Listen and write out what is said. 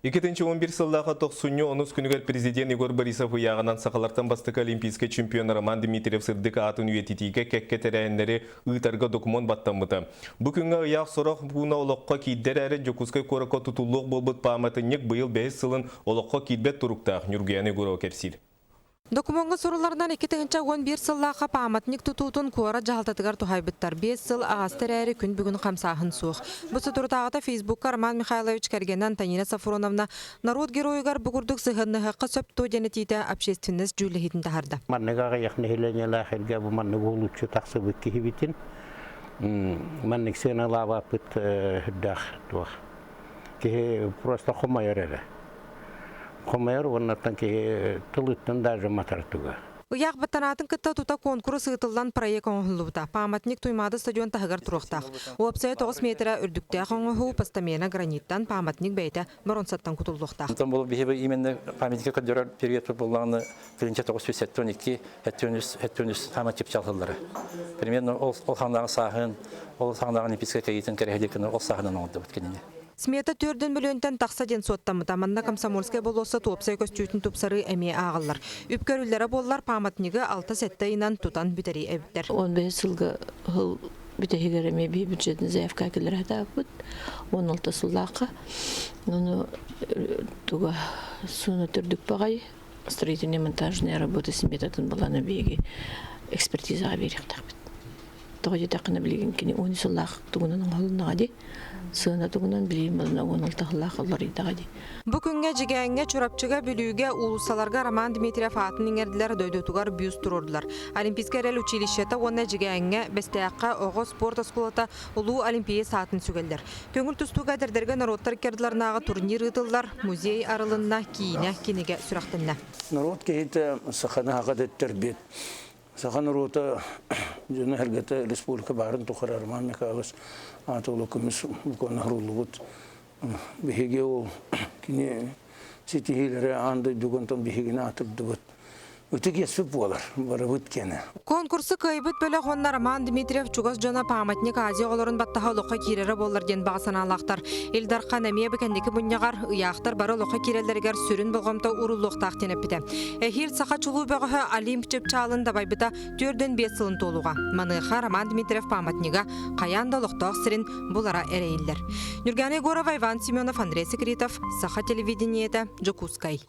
2011 сыллааҕы тохсунньу онус күнүгэр президент Егор Борисов ыйааҕынан сахалартан бастакы олимпийскай чемпион Роман Дмитриев сырдык аатын үйэтитиигэ кэккэ тэрээһиннэри ыытарга докумуон баттаммыта. Бу күҥҥэ ыйаах сорох пууна олоххо киирдэ эрээри, Дьокуускай куоракка тутуллуох буолбут пааматынньык быйыл бэһис сылын олоххо киирбэт туруктаах, Ньургуйаана Егорова кэпсиир. Докумуоҥҥа сурулларынан 2011 сыллаахха пааматынньык тутуутун куорат дьаһалтатыгар туһайбыттар. Биэс сыл ааста эрээри күн бүгүн хамсааһын суох. Бу соторутааҕыта Фейсбукка Роман Михайлович кэргэнэ Антонина Сафроновна норуот геройугар бу курдук сыһыаннаһыахха сөп дуо диэн этиитэ общественность дьүүллэһиитин таһаарда. Маннык аҕыйах нэһилиэнньэлээх эргэ бу маннык уһулуччу тахсыбыт киһибитин маннык сыаналаабаппыт үрдээх туох киһи просто хомойор эрэ. Хомойор уоннаттан киһи тылыттан даже матар туга. Ыйаах баттанаатын кытта тута куонкурус ыытыллан проект оҥоһуллубута. Памятник Туймаада стадион таһыгар туруохтаах. Уопсайа 9 метрэ үрдүктээх оҥоһуу постамена граниттан памятник бэйэтэ боруонсаттан кутуллуохтаах. Онтон бұл биһиги именно памятника көрдөрөр период буоллаҕына 1972 73 саама чыпчалһыллара. Примерно ол ол ханнаҕы сааһын, ол саҕанааҕы олимпийскай кэйиитин кэрэһилиэккин ол сааһынан оҥордубут кинини. Смета төрдүн мөлүйүөнтэн тахса диэн суоттаммыта. Манна Комсомольскай болуоссат уопсай көстүүтүн тупсарыы эмиэ ааҕыллар. Үп көрүллэрэ буоллар, пааматынньыгы 6-7 ыйынан тутан бүтэрии эбиттэр. 15 сылга сыл бүтэһигэр эмиэ биир бюджетный заявка кэлэр хатаабыт. 16 сыллаахха. Ону туга сууна төрдүк баҕай строительные монтажные работы сметатын баланы биһиги экспертизаҕа биэриэхтээхпит. Тоҕо диэтэххинэ билигин кини 10 сыллаах тугунан оҥоһулуннаҕа дии. Сыана тугунан билигин балана 16 сыллаах оллоруйдаҕа дии. Бу күҥҥэ Дьигээҥҥэ, Чурапчыга, Бүлүүгэ уулуссаларга Роман Дмитриев аатын иҥэрдилэр, дойдутугар бюст туруордулар. Олимпийскай эрэл училищета уонна Дьигээҥҥэ, Бэстээххэ оҕо спорт оскуолата Улуу Олимпиец аатын сүгэллэр. Көҥүл тустууга эдэрдэргэ норуоттар иккардыларынааҕы турнир ыытыллар, музей арылынна, киинэ, кинигэ сүрэхтэннэ. Норуот киһитэ саханы хаха дэттэрбит. Саха норуота дьоно-сэргэтэ республика баарын тухары Роман Михайлович аата оло көмүс буквально хоруллубут. Биһиги ол кини ситиһиилэрэ аан дойдуга онтон биһигини аатырдыбыт. Ытык иэспит буолар, барыбыт киэнэ. Конкурсу кыайбыт бөлөх уонна Роман Дмитриев чугас дьоно памятник Азия оҕолорун баттаһа олоххо киирэрэ буоллар диэн баҕа санаалаахтар. Ил Дархан эмиэ бу кэнники мунньаҕар ыйаахтар бары олоххо киирэллэригэр сүрүн болҕомто ууруллуохтаах диэн эппитэ. Эһиил саха чулуу бөҕөһө Олимп чыпчаалын дабайбыта 45 сылын туолуоҕа. Маныаха Роман Дмитриев памятнига хайаан да олохтоох сирин булара эрэйиллэр. Нюргана Егорова, Иван Семенов, Андрей Секретов, Саха телевидениетэ, Дьокуускай.